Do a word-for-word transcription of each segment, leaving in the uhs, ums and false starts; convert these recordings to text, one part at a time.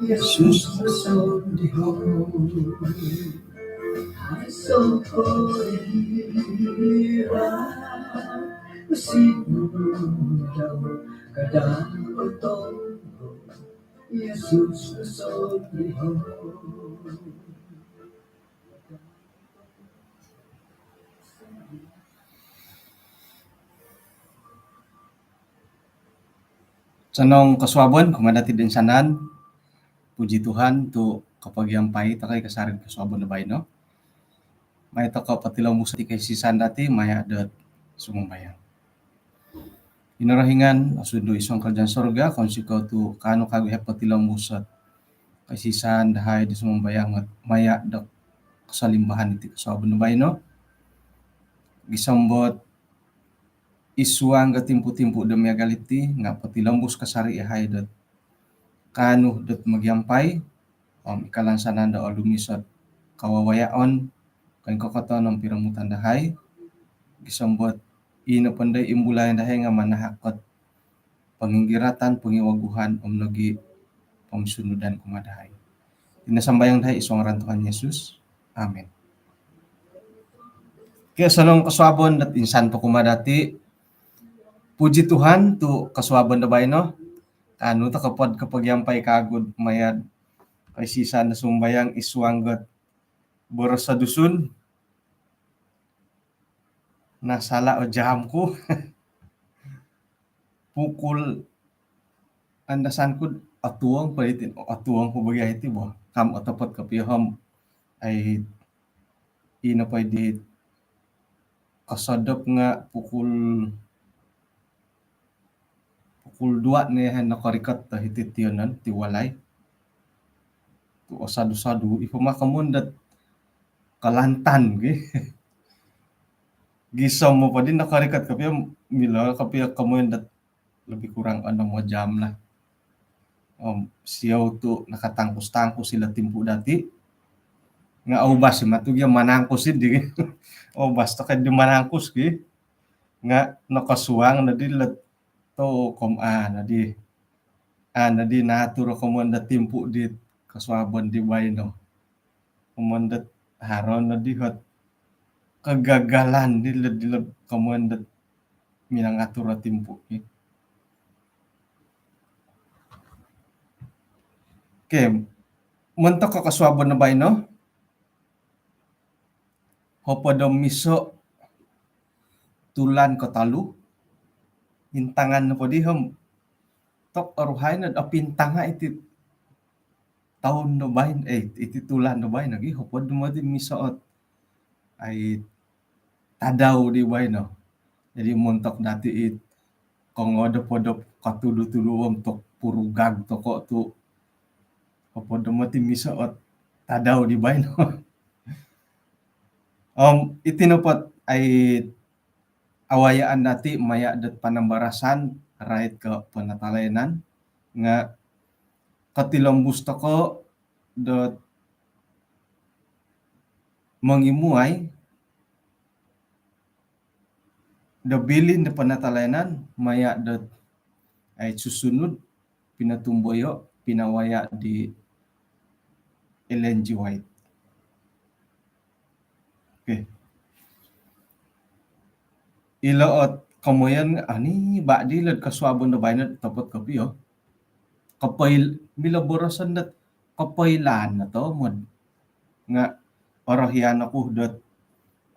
Yesus sondii. Hasang ko ira, sibu dau kadang otong. Yesus sondii. Osonong kosuabon kumaa dati toinsanan. Puji Tuhan tu kopogiampai tokou kasari kosuabon do baino. Mai tokou potilombus iti koisisan dati maya dot sumambayang. Kinorohingan, Osundu id suang kerajaan sorga, kounsikou tu kaanu kagu yahai potilombus ot koisisan dahai do sumambayang maya do kosolimbahan iti kosuabon do baino. Gisom dot id suang do timpu-timpu do miagal iti nga potilombus kasari yahai dot kaanu dot mogiampai om ikalansanan do olumis ot kawawayaon, koingkokoton om piromutan dahai. Gisom dot ino pondo imbulayan dahai nga manahak ot ponginggiratan, pongiwaguhan om nogi pomsunudan kumaa dahai. Iti no sambayang dahai id suang ngaran Tuhan Yesus. Amin. Okey, osonong kosuabon dot insan po kumaa dati. Puji Tuhan tu kosuabon do baino kaanu tokou po kopogiampai kagu maya do koisisan do sumambayang id suang dot boros do Dusun. Nasala o jam ku. Pukul, andasan ku otuong po iti, otuong po bagi iti bo. Kam otopot kopio om ai, ino po di kosodop nga pukul pukul dua no yahai nokorikot do hiti tiyonon ti walai. Tu osadu-sadu i po ma komoyon dot Kelantan gi. Gisom po di nokorikot kopio, milo kopio komoyon dot lebih kurang onom jam lah. Om siou tu nakatangkus-tangkus ilo timpu dati. Nga aubas i ma tu gia manangkus i di. Aubas tokou di manangkus gi. Nga nokosuang nodi lo tu kom a nodi. A nodi naatur komoyon do timpu di kosuabon di baino. Komoyon do haro nodi ot kegagalan di lo, di lo komoyon do minangatur do timpu. Okey. Montok kosuabon do baino, hopod om iso tulan kotolu. Intangan nopo di om tok oruhai no do pintanga iti toun do baino, eh, iti tulan do baino gi, hopod om iso ot ai tadau di baino. Jadi montok dati it kongodop-odop kotudu-tudu om tok purugag tokou tu hopod om iso ot tadau di baino. Om iti nopo ot ai awayaan dati maya dot panambarasan rait ko penatalayanan nga kotilombus tokou dot mongimuai do bilin do penatalayanan maya dot ai susunud pinotumboyo, pinawaya di Ellen G. White. Okey. Ilo ot komoyon ani ba di lo kosuabon do baino otopot kopio. Kopoil, milo boroson dot kopoilaan no tomod. Nga orohian oku dot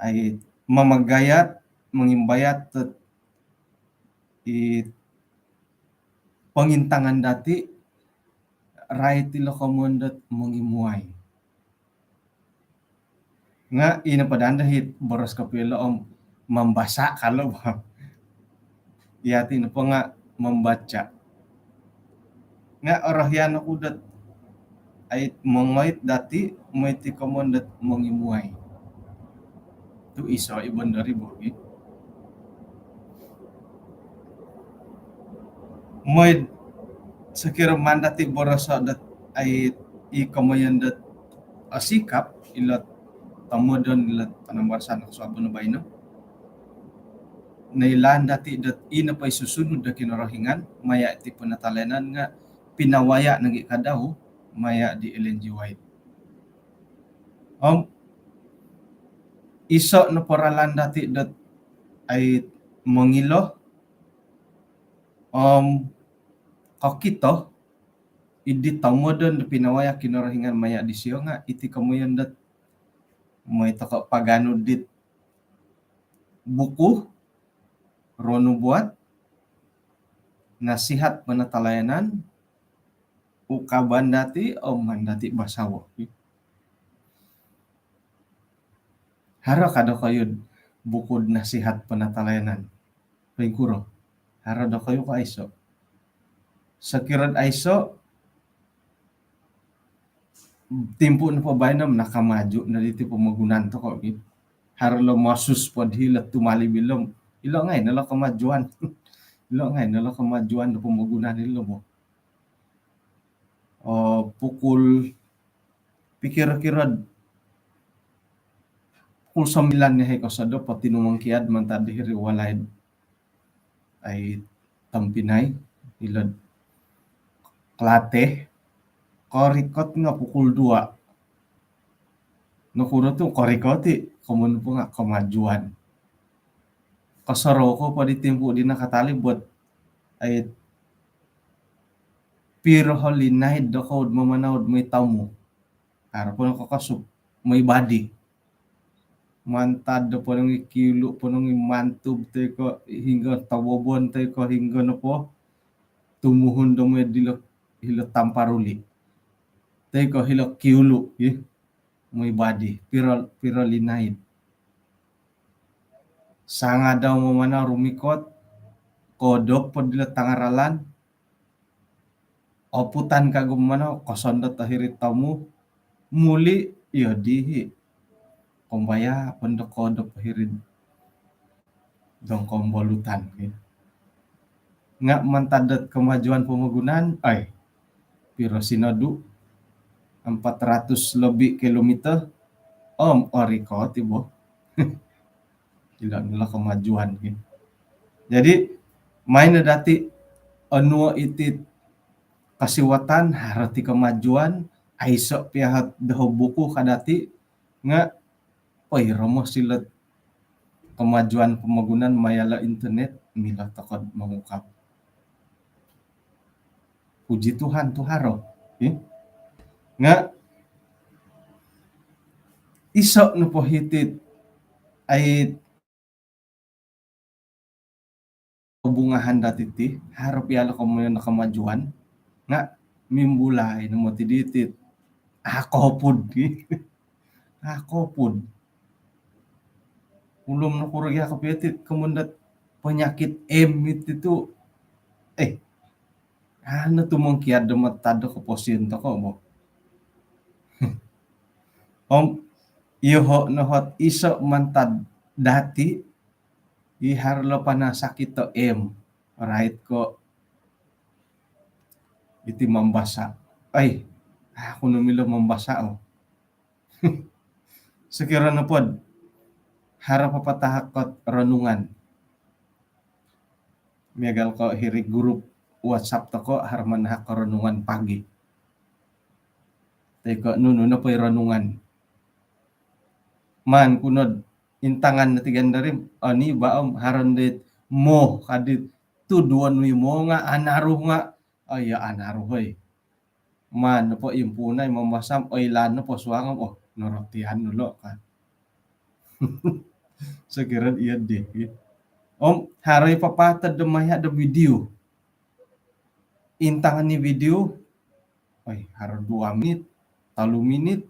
ai mamagayat, mongimbayat dot i pongintangan dati rait ilo komoyon dot mongimuai. Nga ino po danda hit boros kopio om mambasa kalo ba. Yati nopo nga mambaca. Nga orohian oku dot ai mongoit dati, mooi ti komoyon dot mongimuai. Tu iso i bondo ri bo gi. Mooi sokiro maan dati boroso dot ai i komoyon dot osikap ilo tomodon ilo panambarasan kosuabon baino. Noilaan dati dot ino po i susunud do Kinorohingan maya iti penatalayanan nga pinawaya' nogi' kadau maya' di Ellen G. White. Om iso' nopo ralan dati' dot ai mongilo om kokito iddi tomodon do pinawaya' Kinorohingan maya' disio nga' iti komoyon dot moi toko' paganu dit buku Roh Nubuat, Nasihat Penatalayanan, ukaban dati' om maan dati' basawo'. Haro ka dokoyu'd buku'd Nasihat Penatalayanan? Poingkuro? Haro dokoyu ko aiso'? Sokiro'd aiso', timpu' nopo baino nakamaju' no diti pomogunan toko' ki. Haro lo mosus pod hilo tumalib ilo. Ilo ngai' no lo kemajuan. Ilo ngai' no lo kemajuan do pomogunan ilo bo. Oh, pukul, pikir-kira pukul sembilan ni hai kosodop, potinumongkiad mantad di hiri walai ai tompinai hilo'd Kelatih, korikot nga' pukul dua. Nokuro tu' korikot i', komoyon po nga' kemajuan. Kosorou ko po di timpu' di nakatalib buat ai piro ho linaid dokou'd mamanau'd moi tamu. Haro po nokokosup, moi badi. Mantad do ponong i Kiulu, ponong i Mantub, toi ko hinggo Tobobon, toi ko hinggo nopo, tumuhun do moi dilo hilo Tamparuli, toi ko hilo Kiulu, ih, moi badi. Piro, piro linaid. Sangadau mamanau rumikot, kodop po dilo tanga ralan, oputan kagu mamanau, kosondot o hiri'd tamu, muli' iyo dihi'. Kombaya' pondo kodop o hiri'd dongkombolutan. Nga' mantad dot kemajuan pomogunan, ai, piro sinodu, empat ratus lebih kilometer, om orikot i' bo. Ilo' no lo kemajuan ki. Jadi, maan no dati' onuo' iti kosiwatan, haro ti kemajuan, aiso' piya hot doho buku ka dati', nga' poiromo silot kemajuan pomogunan maya' lo internet, milo toko'd mongukab. Puji Tuhan tu' haro. Ih. Nga' iso' nopo hiti'd ai kobungahan dati' ti, haro piya lo komoyon kemajuan, nga' mimbulai no moti diti'd a' kopud. A' kopud. Ulum nokuro gia kopio ti komoyon dot penyakit M iti tu', eh, anu, tumongkiad do mantad do koposion toko' bo. Om iyoho' no hot iso' mantad dati' i haro lo panasakit do M, rait ko' iti mambasa'. Ai, aku no milo mambasa' o. Sokiro nopod haro papatahak kot renungan, miagal ko' hiri grup WhatsApp toko', haro manahak ko' renungan pagi. Toi ko' nunu nopo i renungan, maan ku nod intangan no ti gandari, oni ba om haro ndit mo kadit, tuduon wi mo nga' anaru nga', oh iya, anaru hoi. Maan nopo impuunai mambasa' om oilaan nopo suang om, oh, norotian nu lo' ka. Sokiro iyo di. Om haro i papatod do maya' do video. Intangan i video, oi, haro dua minit, tolu minit,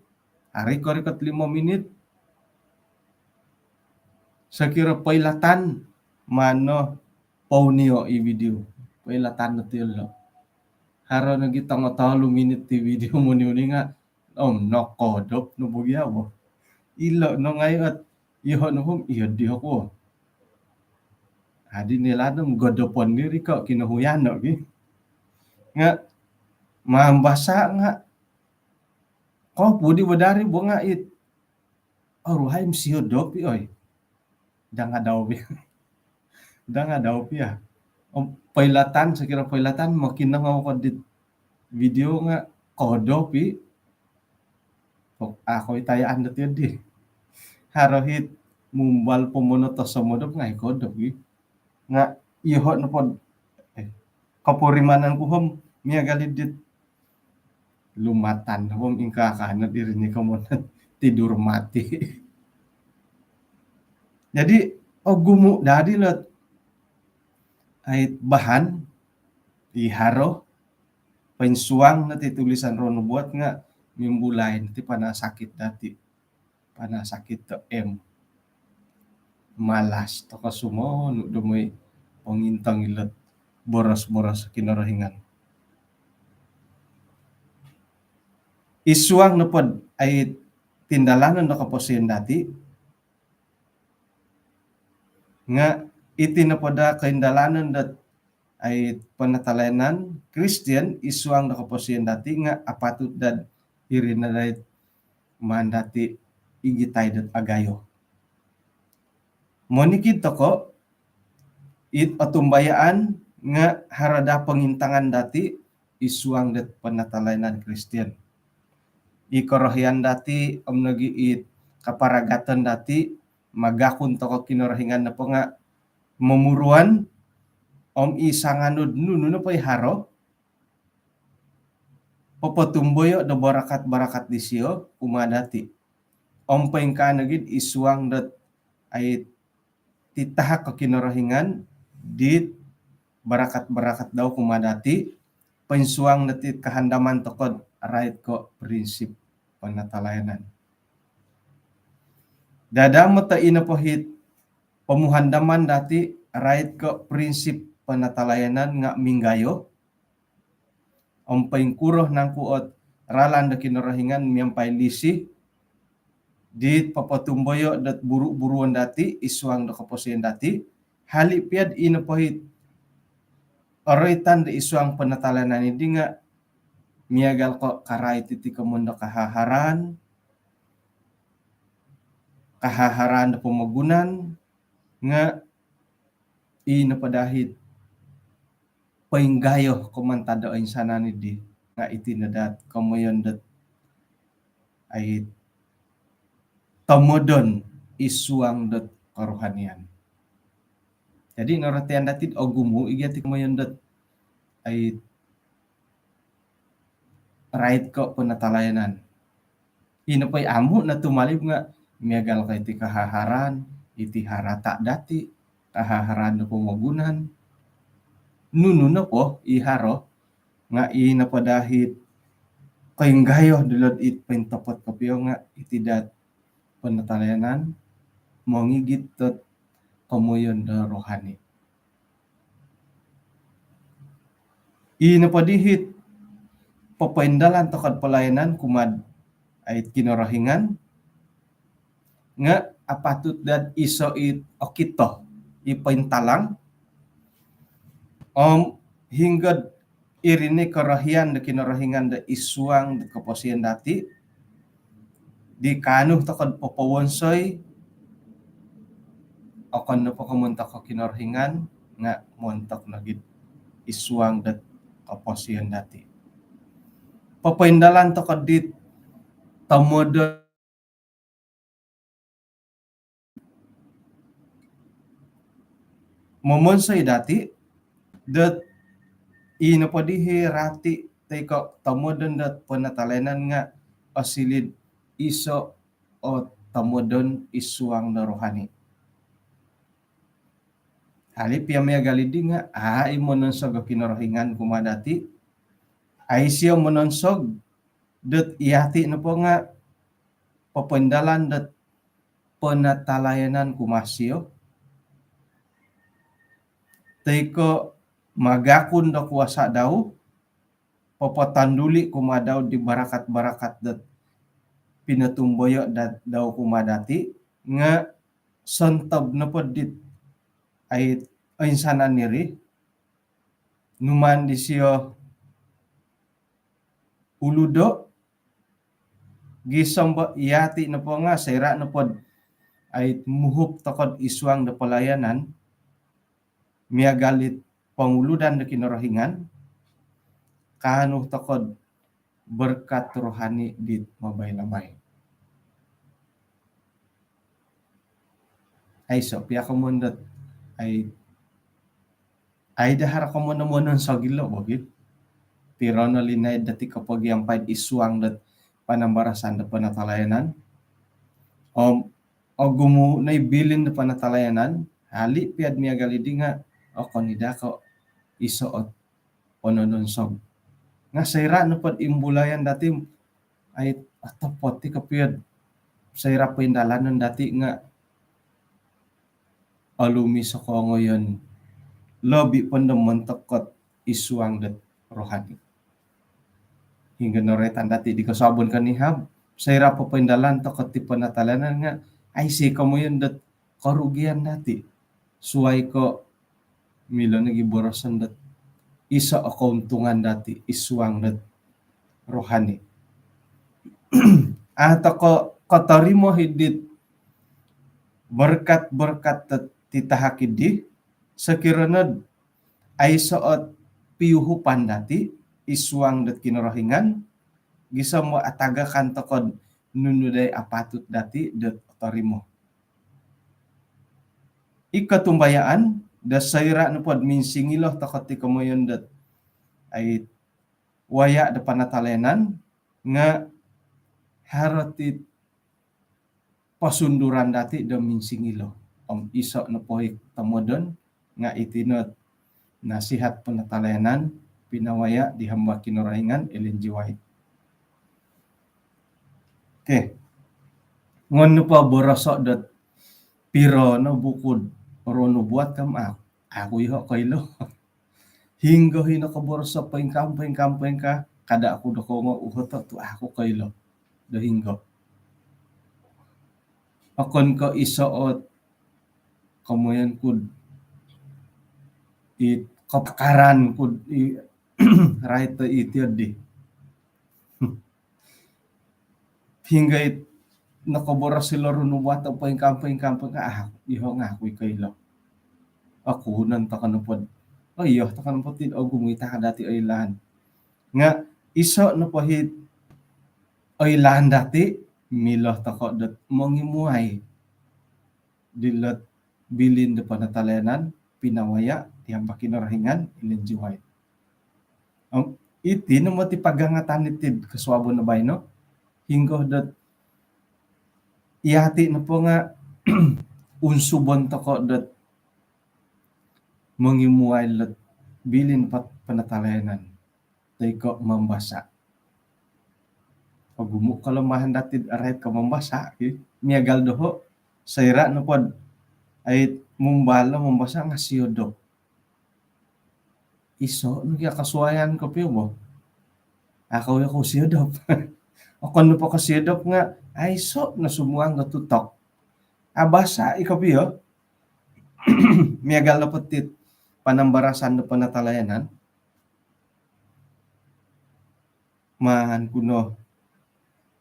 haro i korikot limo minit. Sokiro poilatan, maan no pounio i video. Poilatan no ti lo'. Haro nogi tongo tolu minit ti video muni-uni nga', om nokodop no bo gia bo. Ilo' no ngai' ot iyoho' no om iyo diho' ku. Adi nilaan om godopon diri ko' kinohuyano' gi. Nga' mambasa' nga' kopudi bo dari bo nga' it oruhai msiodop i' oi. Dangadau pia. Dangadau pia. Om poilatan, sokiro poilatan, mokinongou ko dit video nga kodop i. Pok ako itayaan dot iyo di. Haro hit mumbal pomono tosomodop ngai kodop i. Nga iyoho nopo, eh, kopurimanan ku hom miagal i dit lumatan hom ingkaa ka no diri ni komonon tidur mati. Jadi ogumu dadi lot ai bahan i haro poinsuang no ti tulisan Roh Nubuat nga mimbulai no ti panasakit dati. Panasakit to em. Malas toko sumonu do moi pongintong ilot boros-boros Kinorohingan. Isuang nopod ai tindalanon do koposion dati nga iti nopo da koindalanon dot ai penatalayanan Kristian isuang do koposion dati nga apatut dad iri no dait maan dati igitai dot agayo. Monikid toko it otumbayaan nga haro da pongintangan dati isuang dot penatalayanan Kristian. I korohian dati om nogi it kaparagatan dati magakun toko Kinorohingan nopo nga momuruan om i sanganud nunu nopo i haro popotumboyo do barakat-barakat disio kumaa dati. Om poingkaa nogi isuang dot ai titahak ko Kinorohingan dit barakat-barakat dau kumaa dati, poinsuang dati kahandaman tokod rait ko prinsip penatalayanan. Dada mata ina pohit pomuhandaman dati rait ko prinsip penatalayanan nga minggayo, om poingkuro nangku ot ralan do Kinorohingan miampai lisi dit popotumboyo dot buru-buruon dati isuang do koposion dati, hali piad ina pohit oroitan do isuang penatalayanan idi nga miagal ko karait iti komon do kahaharan, kahaharan do pomogunan, nga i nopo dahit poinggayo ko mantad do insanan idi nga iti no dat komoyon dot ai tomodon isuang dot kerohanian. Jadi norotian dati ogumu iga ti komoyon dot ai rait ko penatalayanan. Ino pai amu na tumalib nga miagal ko iti kahaharan, iti harata dati, kahaharan do pomogunan. Nunu nopo i haro nga i nopo dahit koinggayo dilod it pointopot kopio nga iti dat penatalayanan mongigit dot komoyon do rohani. I nopo dihit popoindalan tokod pelayanan kumaa ait Kinorohingan nga apatut dot iso it okito i pointalang om hinggod iri ni korohian do Kinorohingan do isuang do koposion dati di kaanu tokod popowonsoi okon nopo ko montok ko Kinorohingan nga montok nogi isuang dot koposion dati. Popoindalan tokod dit tomodon momonsoi dati dot i nopo dihi rati toi ko tomodon dot penatalayanan nga osilid iso o tomodon isuang do rohani. Hali pia miagal idi nga ai mononsog o Kinorohingan kumaa dati, ai sio mononsog dot iati nopo nga popoindalan dot penatalayanan kumaa sio toi ko magakun do kuasa dau popotonduli kumaa dau di barakat-barakat dot pinotumboyo dau kumaa dati nga sontob nopo dit ai oinsanan iri numaan disio uludo gisom bo iati nopo nga soira nopod ai muhup tokod isuang do pelayanan miagal it ponguludan do Kinorohingan kaanu tokou berkat rohani dit mabai-labai. Aiso pia komoyon dot, ai, ai dahar komoyon-moyon sogilo bogit. Piro no linaid dati kopogiampai id suang dot panambarasan dot penatalayanan. Om ogumu no i bilin dot penatalayanan, hali pia'd miagal idi nga okon i daa ko iso ot ponononsog. Nga soira nopo'd imbulayan dati, ai, otopot i kopio'd soira poindalanon dati nga olumis o kongoyon, lobi po do montok ot id suang dot rohani. Hinggo noroitan dati di kosuabon konihab, soira popoindalan tokou ti penatalayanan nga aiso komoyon dot kerugian dati. Suai ko milo nogi boroson dot iso o keuntungan dati id suang dot rohani. Au tokou kotorimo id dit berkat-berkat dot titahak idi, sokiro no'd aiso ot piuhupan dati id suang dot Kinorohingan, gisom atagakan tokou nunu daa i apatut dati dot otorimo. I kotumbayaan do soira nopo'd minsingilo tokou ti komoyon dot, ai, waya do penatalayanan nga haro ti posunduran dati do minsingilo. Om iso nopo i tomodon nga iti no nasihat penatalayanan pinawaya di hamba Kinorohingan Ellen G. White. Okey. Ngon nopo boroso dot piro no buku Roh Nubuat kam, a, aku iho koilo. Hinggo hino ko boroso poingkaa, poingkaa, poingkaa, kada aku do kongo uhoto tu aku koilo do hinggo. Okon ko iso ot komoyon ku'd i kepakaran ku'd i rait to iti di. Hinggo it nokoboros ilo Roh Nubuat o poingkaa, poingkaa, poingkaa, a, iho nga aku i koilo. Okunon tokou nopo'd, oh iyo, tokou nopo ti ogumu i tahak dati oilaan. Nga iso nopo it oilaan dati, milo tokou dot mongimuai dilot bilin do penatalayanan pinawaya di hamba Kinorohingan Ellen G. White. Om iti no moti pagangatan iti'd kosuabon do baino, hinggo dot yati nopo nga unsubon tokou dot mongimuai dilot bilin pet-, penatalayanan. Toi ko mambasa. Ogumu kelemahan dati rait ko mambasa, ki. Miagal doho, soira nopo'd, ai, mumbal lo mambasa nga siodop. Iso no gia kosuaian kopio bo. Aku, aku siodop. Okon nopo ko siodop nga, aiso no sumuang do tutok. Abasa i kopio. Miagal nopo ti panambarasan do penatalayanan. Maan ku no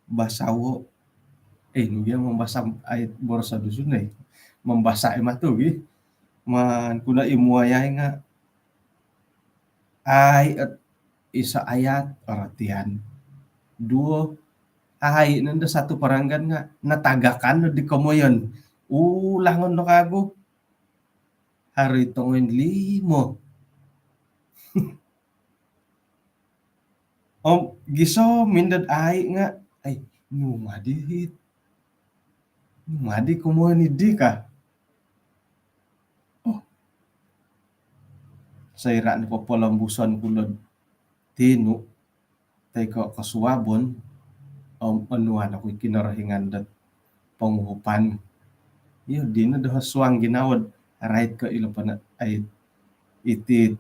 basao. Eh, nu gia mambasa, ai, boroso Dusun, eh. Mambasa i matu gi. Maan ku no imuai ai nga, ai, et, iso ayat, aratian. Duo, ai, nondo satu paranggan nga natagakan no di komoyon. Ulangon no kagu. Hari tongoin limo. Om gisom mindod ai nga, ai, nu madi hit. Nu madi komoyon idi ka. Oh. Soira nopo polombuson ku lo'd tinu, toi ko kosuabon, om onuan oku i Kinorohingan dot ponguhupan. Iyo, dino doho suang ginawo'd rait ko ilo pana-, ai, iti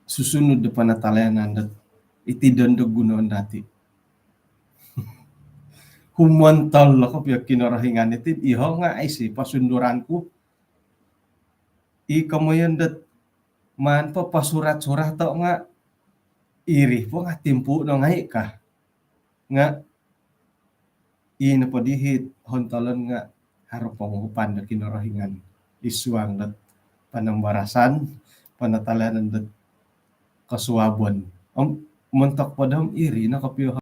susunud do penatalayanan dot iti dondo gunoon dati. Humontol no kopio Kinorohingan iti, iho nga aiso pasunduran ku. I komoyon dot maan po pasurat-surat to nga iri po nga timpu no ngai ka. Nga i nopo dihit hontolon nga haro ponguhupan do Kinorohingan id suang dot panambarasan, penatalayanan dot kosuabon. Om montok po do om iri no kopio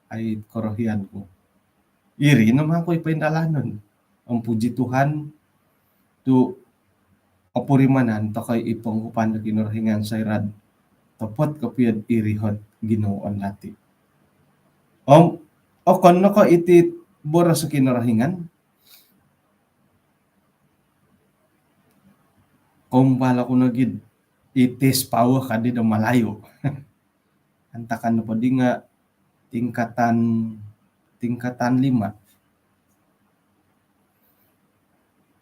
ai korohian ku. Iri no mangkui poindalanon. Om puji Tuhan tu opurimanan tokou i ponguhupan do Kinorohingan soira' topot kopio iri ot ginawo dati. Om okon no ko iti boros Kinorohingan, kombal oku nogi it is power kadi do Malayu. Antakan nopo di nga tingkatan, tingkatan lima.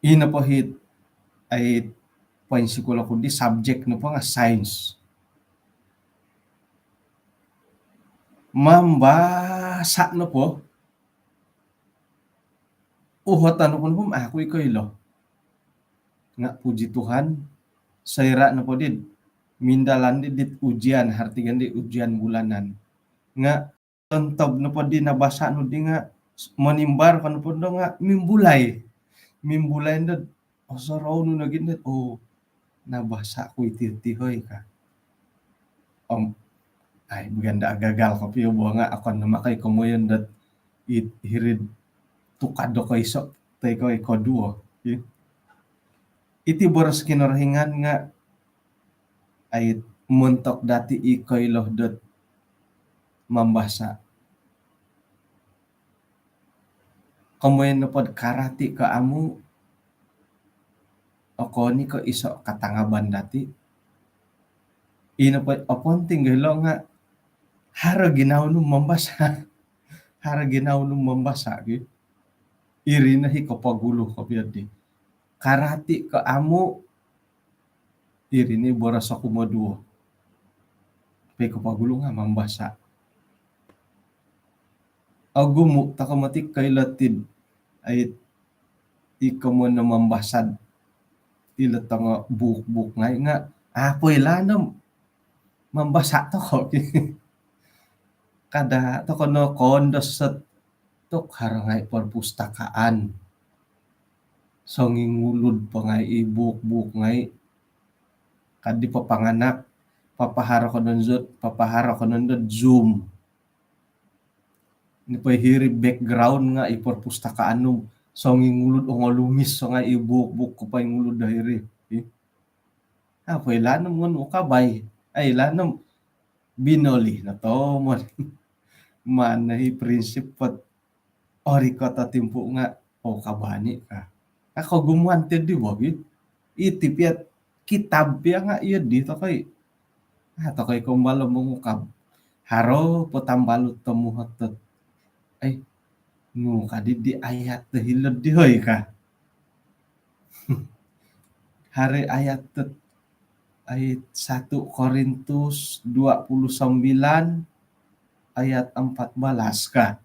Ino po it ai poinsikul oku di subjek nopo nga sains. Mambasa nopo, uhotan oku nopo om aku i koilo. Nga puji Tuhan, soira' nopo di mindalan di dit ujian, haro ti gia di ujian bulanan. Nga tontob nopo di nabasa nu di nga monimbar ko nopo do nga mimbulai. Mimbulai ndo, osorou nu nogi ndo, oh, nabasa ku iti, iti hoi ka. Om ai, bagi ndo agagal kopio bo nga okon no mangkui komoyon dot it hiri'd tukad do koiso toi ko i koduo. Iti boros Kinorohingan nga ai montok dati i koilo dot mambasa. Komoyon nopo do karati ko amu, okon i ko iso katangaban dati. Ino po oponting gia ilo nga haro ginawo nu mambasa. Haro ginawo nu mambasa gi. Iri no i kopogulu kopio di. Karati ko amu, iri no i boros oku moduo. Pai kopogulu nga mambasa. Ogumu tokou moti koilo ti, ai, i komoyon no mambasa ilo tongo buuk-buuk ngai nga apo ilo no mambasa tokou ki. Kada tokou no kondo sot tok haro ngai perpustakaan. Songingulud po ngai i buuk-buuk ngai. Kadi papanganak, papaharo ko nondo, papaharo ko nondo Zoom. Ni pai hiri background nga i perpustakaan nu songingulud, ongolumis so ngai i buuk-buuk ko poingulud do hiri. Ih. Apo ilo no om ukab ai. Ai, ilo no om binoli no tomod. Maan no i prinsip pot orikot o timpu nga, oh, kabani ka. Nga kogumuan ti di bo gi. Iti pia kitab pia nga iyo di tokou i. Ah, tokou i kombal o mongukab. Haro po tambalut tomuhot dot, ai, nu kadi di ayat do hilo'd di hoi ka. Haro ayat dot, ayat satu Korintus dua puluh sembilan ayat empat belas ka.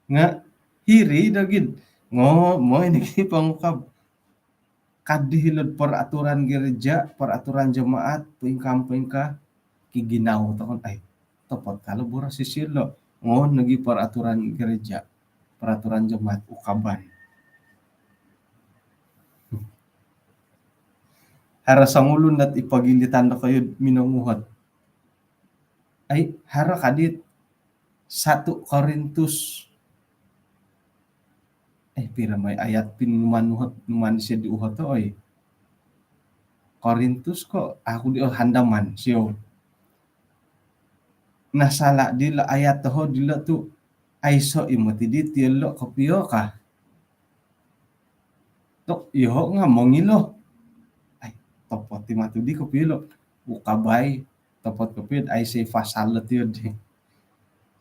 Nga hiri nogi, ngo, moi nogi pongukab. Kadi hilo'd peraturan gereja, peraturan jemaat, poingkaa, poingkaa, ki ginawo tokou, ai, topot ka lo boros isio lo. Ngoon nogi peraturan gereja, peraturan jemaat, ukaban. Haro songulun dot i pogilitan dokoyu minonguhot. Ai, haro kadi satu Korintus. Eh, piro mai ayat pin numaan uhot, numaan isio di uhot, oi. Korintus ko, aku di, oh, handaman, sio. Nah, sala dilo ayat toho dilo tu, aiso i moti di tiolo kopio ka. Tok, iyoho nga mongilo. Ai, topot i moti di kopio lo. Ukabai, topot kopio, ai, si pasal lo tio di.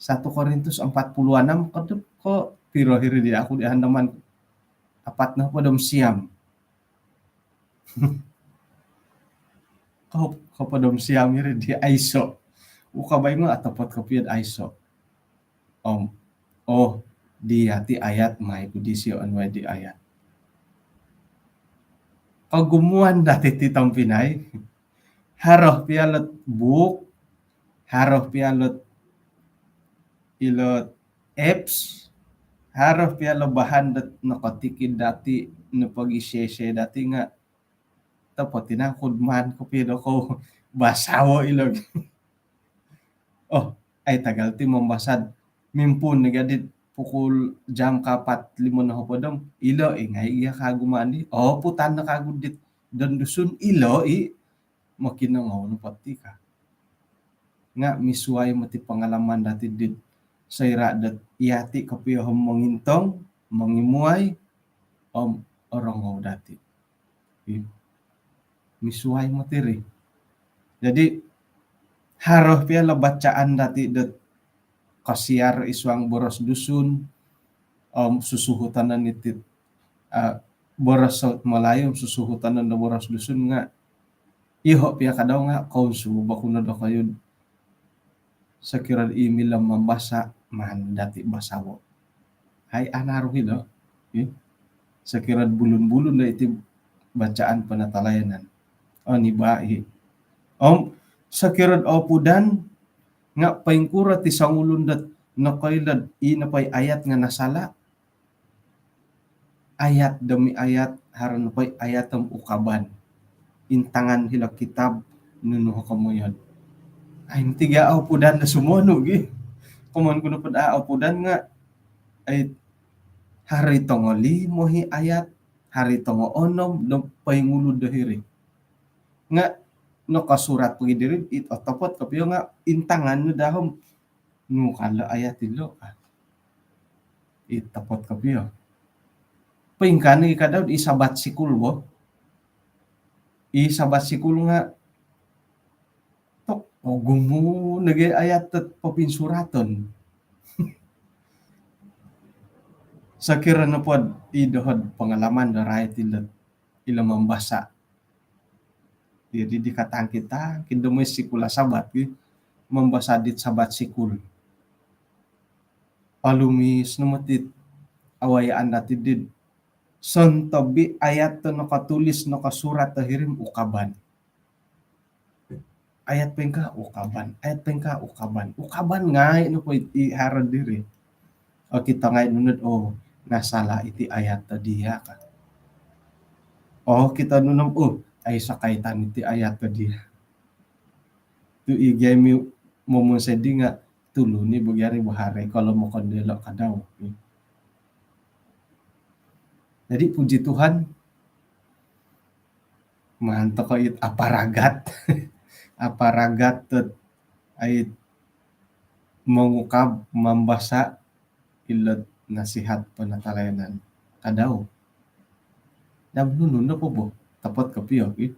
Satu Korintus empat puluh enam, ko tu, ko piro hiri di aku di handaman apat nohopod om siam. Ko, hopod om siam hiri di aiso. Ukabai nga otopot kopio aiso. Om, oh, di ati ayat mai ku disio onuai di ayat. Kogumuan dati ti tompinai. Haro pia lot buuk, haro pia lot ilo apps, haro pia lo bahan dot nokotikid dati, nopogi-share-share dati nga topot i nangku maan kopio dokoyu Basawo ilo. Oh, ai tagal ti mambasa. Mimpuun nogi dit pukul jam kaapat limo nohopod om ilo i ngai gia kagu mandi. Oh, putan no kagu dit don Dusun ilo i mokinongou nopo ti ka. Nga misuai moti pangalaman dati dit soira dot iyati kopio om mongintong, mongimuai om orongou dati. Ih, misuai moti ri. Jadi haro pia lo bacaan dati dot kosiar id suang boros Dusun om susuhuton no iti, ah, boros Melayu om susuhuton no boros Dusun nga iho pia kadau nga kounsubo ku no dokoyu. Sokiro i milo mambasa maan dati basawo. Ai anaru ilo. Ih. Sokiro bulun-bulun do iti bacaan penatalayanan. Oh, ni ba i. Om sokiro opudan nga poingkuro ti songulun dot nokoilo i nopo i ayat nga nasala. Ayat demi ayat, haro nopo i ayat om ukaban. Intangan hilo kitab nunu o komoyon. Ai, moti gia opudan do sumonu gi. Komoyon ku nopo do opudan nga ai, haro i tongo limo i ayat, haro i tongo onom do poingulud do hiri. Nga nokosurat pogi diri it otopot kopio nga intangan nu daa om nu kalo ayat ilo ka. It otopot kopio. Poingkaa nogi kadau i Sabat Sikul bo. I Sabat Sikul nga tok, ogumu nogi ayat dot popinsuraton. Sokiro nopo i doho pangalaman do rait ilo, ilo mambasa. Jadi di katangkit-tangkit do moi sikul Sabat gi, mambasa dit Sabat Sikul. Olumis no moti awayaan dati dit sontob i ayat do nokotulis, nokosurat do hiri om ukaban. Ayat poingkaa ukaban, ayat poingkaa ukaban. Ukaban ngai nopo i, i haro diri. Oh, okito ngai nunu dot, oh, nasala iti ayat do dia ka. Oh, okito nunu om, oh, aiso kaitan iti ayat do dia. Tu i gia mi momonsoi di nga tulun i bo gia ri bo haro i kalo mokon diolo kadau. Jadi puji Tuhan, maan tokou it aparagat. Aparagat dot ai mongukab, mambasa ilo nasihat penatalayanan kadau. Dam nunu nopo bo, otopot kopio ki.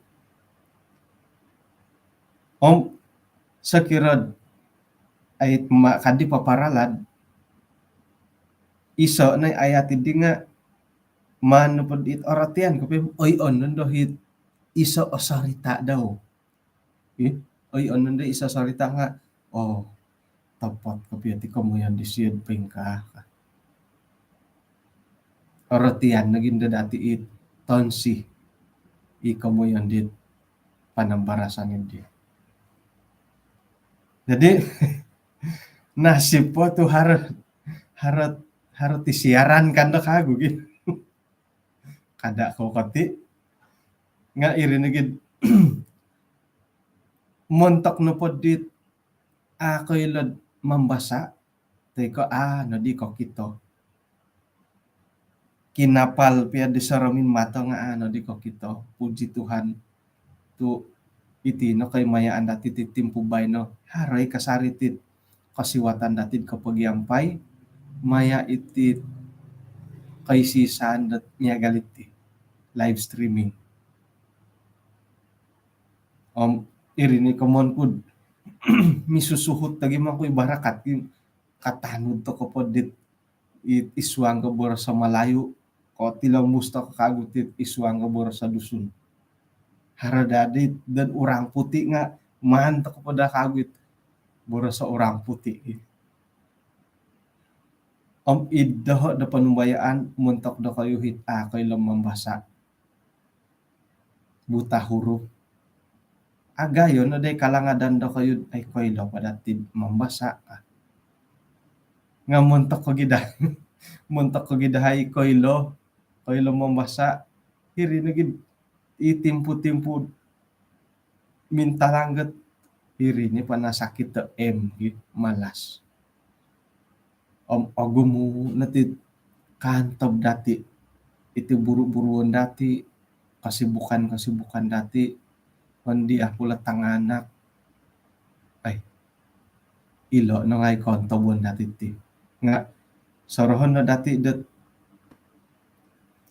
Om sokiro ai ma kadi paparalad, iso no i ayat di nga maan nopo dit orotian kopio, oi, onon do it iso o sorita dau. Ih, oi, onon do iso sorita nga, oh, otopot kopio ti komoyon disio poingkaa ka. Orotian nogi do dati it tonsi i komoyon dit panambarasan di. Jadi nasib po tu haro, haro, haro ti siaran kan do kagu gi. Kada ko koti. Nga iri nogi montok nopo dit a koilo mambasa, toi ko a nodi kokito. Kinapal pia di soromin mato nga a nodi kokito. Puji Tuhan. Tu iti no koimayaan dati ti timpu baino. Haro i kasari ti kosiwatan dati kopogiampai maya iti koisisaan dot miagal iti live streaming. Om iri ni komoyon ku misusuhut lagi mangku i barakat ki, katanud tokou po dit i, id suang ko boros Melayu, ko tilombus tokou kagu ti id suang ko boros Dusun. Haro dadi dan orang putih nga maan tokou po daa kagu it boros orang putih. Om id doho do panumbayaan montok dokoyu it a koilo mambasa, buta huruf. Agayo no dai kalangadan dokoyu, ai koilo po dati mambasa ka. Nga montok ko gia daa, montok ko gia daa ai koilo, koilo mambasa, iri nogi i timpu-timpu mintalang dot iri ni panasakit do M gi, malas. Om ogumu' no ti kaantob dati' iti buru-buruon dati', kasibukan-kasibukan dati', ondi aku lo tanganak. Ai, ilo' no ngai' kaantob dati' ti. Nga' sorohon no dati' dot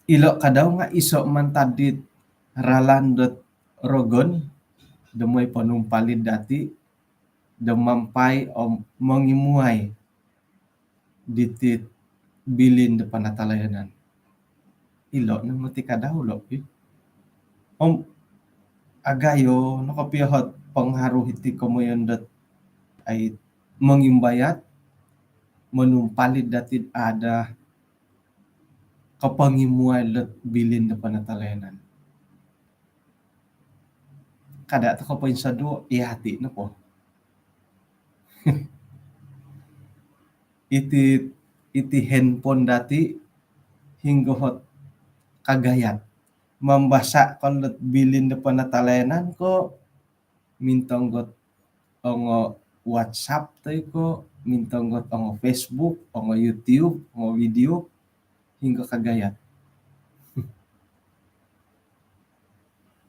ilo' kadau nga' iso' mantad dit ralan dot rogon do moi ponumpalid dati' do mampai om mongimuai diti bilin do panatalayanan. Ilo' no moti kadau lo' pi. Om agayo no kopio ot pangaruh iti komoyon dot ai mongimbayat, monumpalid dati' ada kapangimuai dot bilin do panatalayanan. Kada' toko' poinsodu', iyati' nopo. Iti, iti handphone dati' hinggo ot kagayat. Mambasa' ko dot bilin do panatalayanan ko mintong dot ongo WhatsApp toi ko mintong dot ongo Facebook, ongo YouTube, ongo video, hinggo kagayat.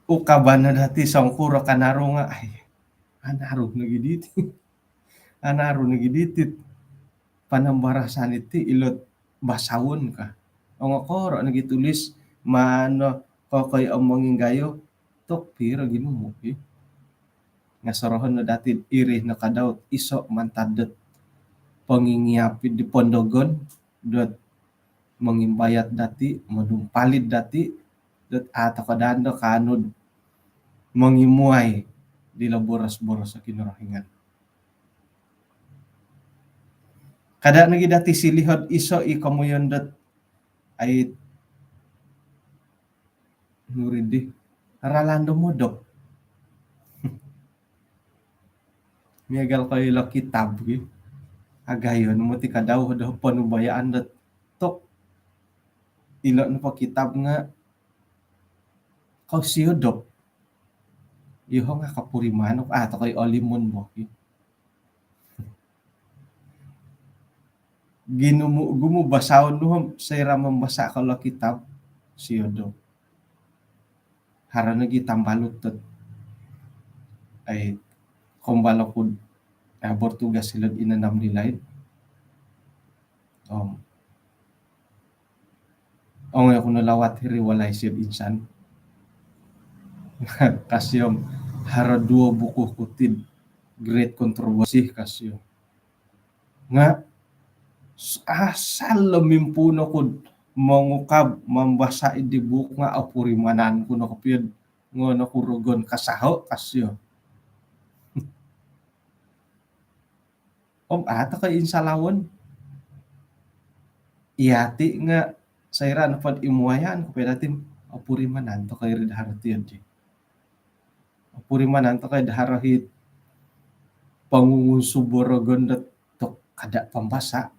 Ukaban no dati' songkuro kanaru nga', ai, anaru nogi diti. Anaru nogi diti. Panambarasan iti ilo' basaon ka. Ongo koro' nogi tulis, mano kokoi om monginggayo, tok piro ginumu' pi. Nga' sorohon no dati' iri no kadau iso' mantad dot pongingiap di pondogon dot mongimbayat dati', monumpalid dati', dot a' toko' daa do kaanu do mongimuai dilo' boros-boros o Kinorohingan. Kada' nogi dati' silihon iso' i komoyon dot ai nuri di ralan do modop. Miagal ko ilo' kitab gi. Agayo no moti kadau do ponumbayaan dot tok. Ilo' nopo kitab nga' kosiodop. Iyoho' nga' kapurimanan, a' toko' i olimon bo gi. Ginumu'-gumu' basaon nu om soira' mambasa' ko lo' kitab, siodop. Haro nogi tambalut dot ai kombalo ku, ah, bertugas hilo'd Inanam di laid. Om ongoi oku no lawat hiri walai sio insan. Ka sio om haro duo buku ku ti Great Controversy ka sio. Nga' asal lo mimpuun oku mongukab mambasa' di buuk nga' opurimanan ku no kopio, ngoon oku rogon kasaho' ka sio. Om a' toko' insalawon. Iyati' nga' soira' nopo dot imuayan kopio dati' opurimanan toko' iri do haro tiyo di. Opurimanan toko' iri do haro hi pongungunsub o rogon dot tok kada' pambasa'.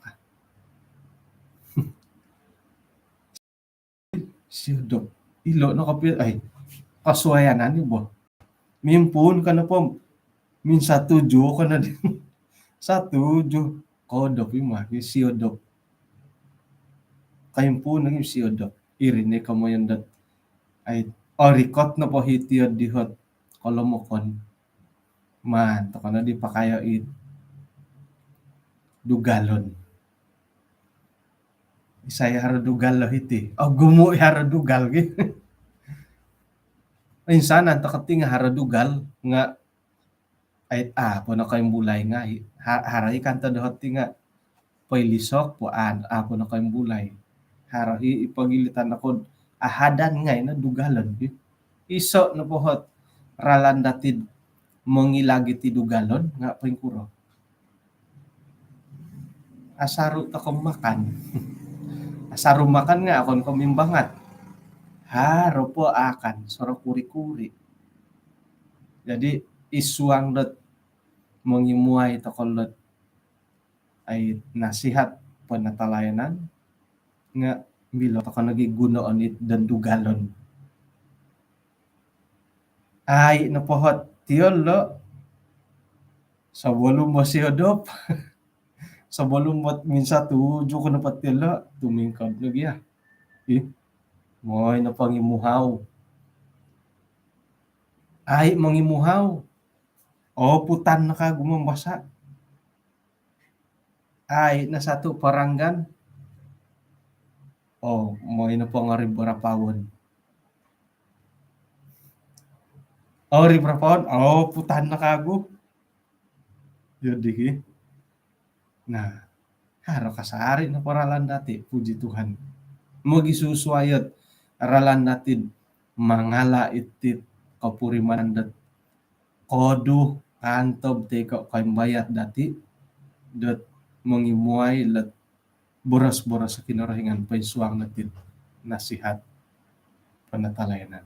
Siodop. Ilo' no kopio, ai, kasuayanan ni bo. Mimpuun ko nopo om minsatuju ko no di. Satuju. Koodop i ma, siodop. Koimpuun nogi siodop. Iri ni komoyon dot ai, orikot nopo hiti o dihot kolomokon. Maan toko' no di pakayo i dugalon. Isai haro dugal lo hiti? Ogumu' i haro dugal gi. Insanan toko' ti nga' haro dugal nga' ai, a' po nokoimbulai ngai'. Ha-, haro i kanto doho' ti nga' poilisok po, a' po nokoimbulai. Haro i pogilitan oku do ahadan ngai' no dugalon gi. Iso' nopo ot ralan dati' do mongilag iti dugalon nga' poingkuro? Asaru' toko' makan. Asaru' makan nga' okon ko' mimbangat. Haro po akan soro kuri-kuri. Jadi id suang dot mongimuai toko' dot ai nasihat panatalayanan nga' milo toko' nogi gunoon it dan dugalon. Ai nopo ot tiolo, sebelum mosiodop, sebelum buat minsa tuju ko nopo tiolo, tumingkod nogi ya. Ih, mooi nopo ngimuhau. Ai, mongimuhau. Oh, putan no kagu mambasa. Ai, na satu paranggan. Oh, mooi nopo ngori barapaon. Oh, ri barapaon. Oh, putan no kagu. Jadi ki. Nah, haro kasari no paralan dati, puji Tuhan. Mogisusuai ot ralan dati mangala iti kopurimanan dot koduh, kantob toi ko koimbayat dati dot mongimuai lot boros-boros Kinorohingan poinsuang dati nasihat penatalayanan.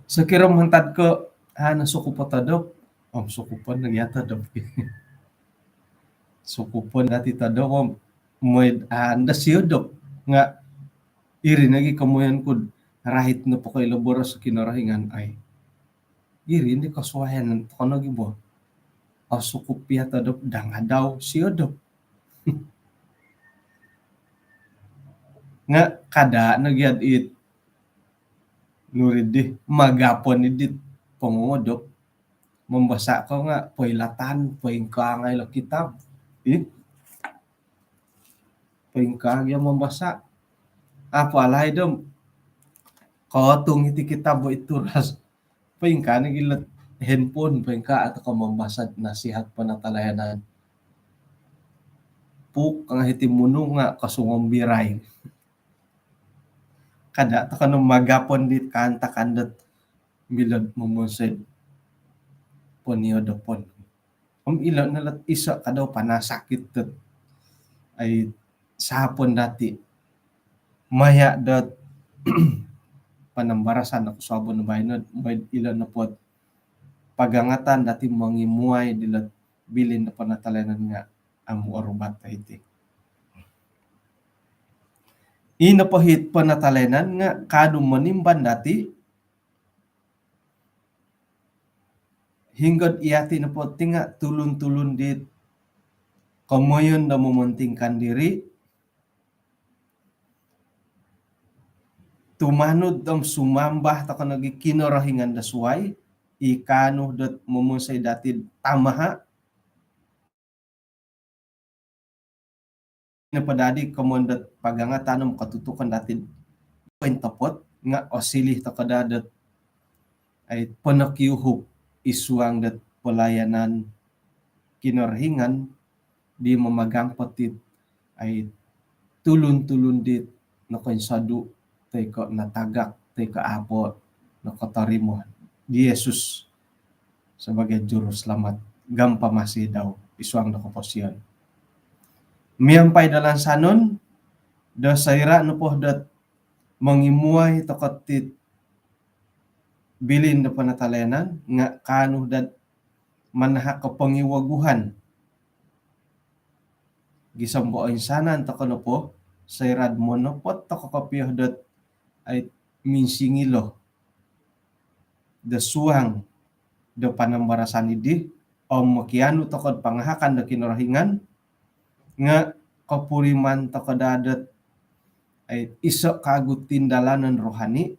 Sokiro mantad ko, ah, na sukup o todop, om sukupon nogi o todop. Sukupon dati todop, om mooi, ah, anda siodop. Nga iri nogi komoyon ku, rait nopo ko ilo boros Kinorohingan ai. Iri ni kosuaian tokou nogi bo. Oh, sukup pia todop, dangadau siodop. Nga kada nogi ad it nuri di magapon idit pongongodop. Mambasa ko nga poilatan, poingkaa ngai lo kitab. Ih. Poingkaa gia mambasa. Apa alai dom. Kotung iti kitab bo itu ras. Poingkaa nogi lot handphone, poingkaa atau ko mambasa nasihat penatalayanan. Puk nga hiti munung nga kosungombirai. Kada tokou no magapon di kaantakan dot milo momonsoi poniodopon. Om ilo no lot iso kadau panasakit dot ai sapon dati. Maya dot panambarasan do kosuabon baino, mooi ilo nopo ot pagangatan dati mongimuai dilo bilin do penatalayanan nga amu orubat do hiti. I nopo it penatalayanan nga kaanu monimban dati hinggo dot yati nopo ti nga tulun-tulun dit komoyon do mementingkan diri, tumanud om sumambah tokou nogi kinorohingan do suai, i kaanu dot momonsoi dati dot tamaha. Nopo dadi komoyon dot pagangatan om kotutukan dati pointopot nga osiliu tokou daa dot ai ponokiuhup id suang dot pelayanan Kinorohingan di mamagang po dit ai tulun-tulun dit nokoinsodu toi ko natagak toi ko apo nokotorimo di Yesus sebagai juruselamat gam pamasi dau id suang do koposion. Miampai do lansanon do soira nopo dot mongimuai tokou dit bilin do penatalayanan nga kaanu dot manahak kopongiwaguhan. Gisom po oinsanan tokou nopo, soira do monopot tokou kopio dot ai minsingilo do suang do panambarasan dii om mokianu tokou do pangahakan do Kinorohingan nga kopuriman tokou daa dot ai iso kagu tindalanon rohani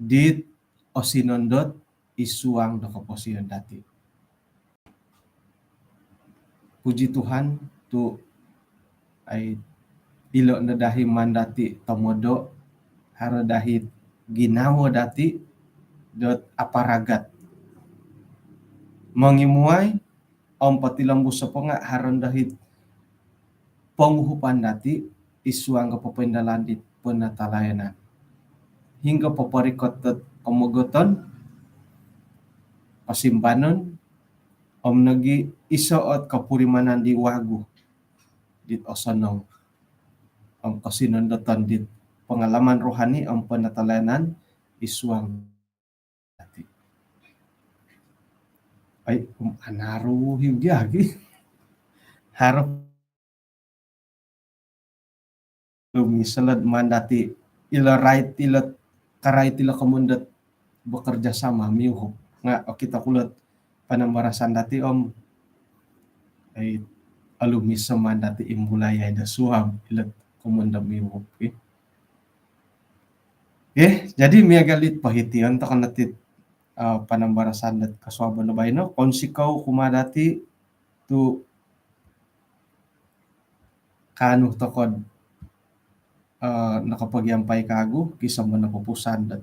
dit osinondot id suang do koposion dati. Puji Tuhan tu ai ilo no daa i maan dati tomodo, haro daa i ginawo dati dot aparagat mongimuai om potilombus nopo nga haro no daa i ponguhupan dati id suang do popoindalan di penatalayanan. Hinggo poporikot dot komogoton, kosimbanon om nogi iso ot kopurimanan di wagu dit osonong om kosinondoton dit pengalaman rohani om penatalayanan id suang dati. Ai, om anaru hiu gia agi. Harap lumis sala maan dati ilo rait ilo karait ilo komoyon dot bekerjasama miuhup. Nga okito ku lot panambarasan dati om, ai, alumis maan dati imbulai ai do suab, ilo komoyon do miuhup, ki. Okey, jadi miagal dit pohition tokou no ti, eh, panambarasan dot kosuabon do baino, kounsikou kumaa dati tu kaanu tokou, eh, nokopogiampai kawagu, gisom do nopupusan dot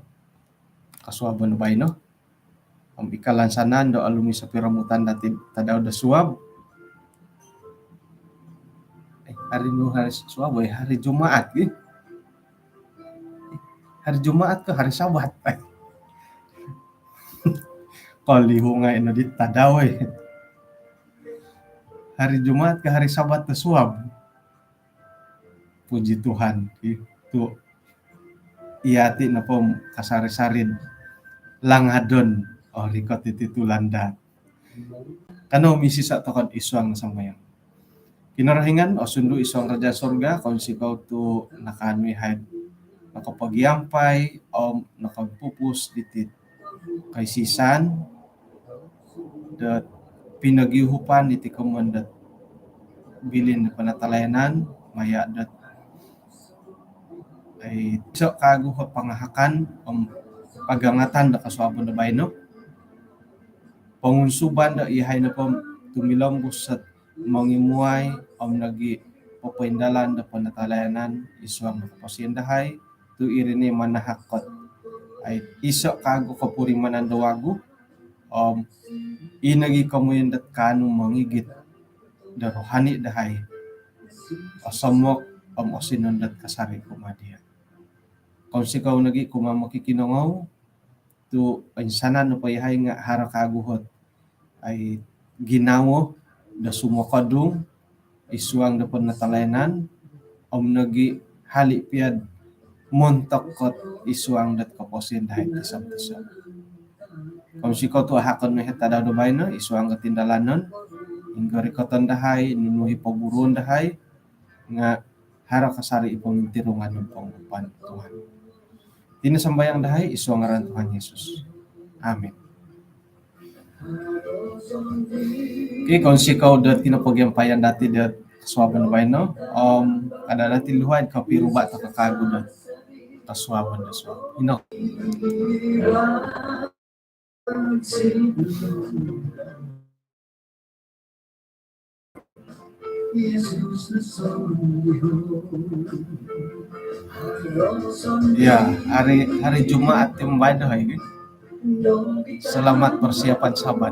kosuabon do baino. Om i kalansanan do alumis o piromutan dati tadau do suab. Eh, hari nu hari suab, eh, hari Jumaat, eh. Hari Jumaat ko hari Sabat? Kolihu ngai no di tadau, eh. Hari Jumaat ko hari Sabat do suab? Puji Tuhan, ki. Tu yati nopo kasari-sari langadon, oh, rikot iti tulanda. Kanou misisa tokou id suang sambayang. Kinorohingan, osundu id suang kerajaan sorga, kounsikou tu nakaanu yahai nokopogiampai om nokopupus diti kaisisan dot pinogiuhupan diti komoyon dot bilin do penatalayanan, maya dot, ai, iso kawagu o pangahakan om pagangatan do kosuabon do baino. Pongunsuban do yahai nopo tumilombus dot mongimuai om nogi popoindalan do penatalayanan id suang do koposion dahai, tu iri no manahak dot, ai, iso kawagu kopurimanan do wagu, om i nogi komoyon dot kaanu mongigit do rohani dahai, osomok om osinondot kasari kumaa dia. Kounsikou nogi kumaa mokikinongou, tu insanan nopo yahai nga haro kawagu ot, ai, ginawo do sumokodung id suang do penatalayanan om nogi hali pia montok dot id suang dot koposion dahai tiso-tiso. Kounsikou tu ahakon no yahai tadau do baino id suang kotindalanon, inggo rikoton dahai, nunu i poburuon dahai, nga haro kasari i pongintirungan om ponguhupan, Tuhan. Iti no sambayang dahai id suang ngaran Tuhan Yesus. Amin. Okey, kounsikou dot kinopogiampayan dati dot kosuabon baino. Om kada dati luhai kopiruba tokou kawagu dot kosuabon do suab. Ino. Ya, hari, hari Jumaat ti baino, hai. Selamat persiapan Sabat.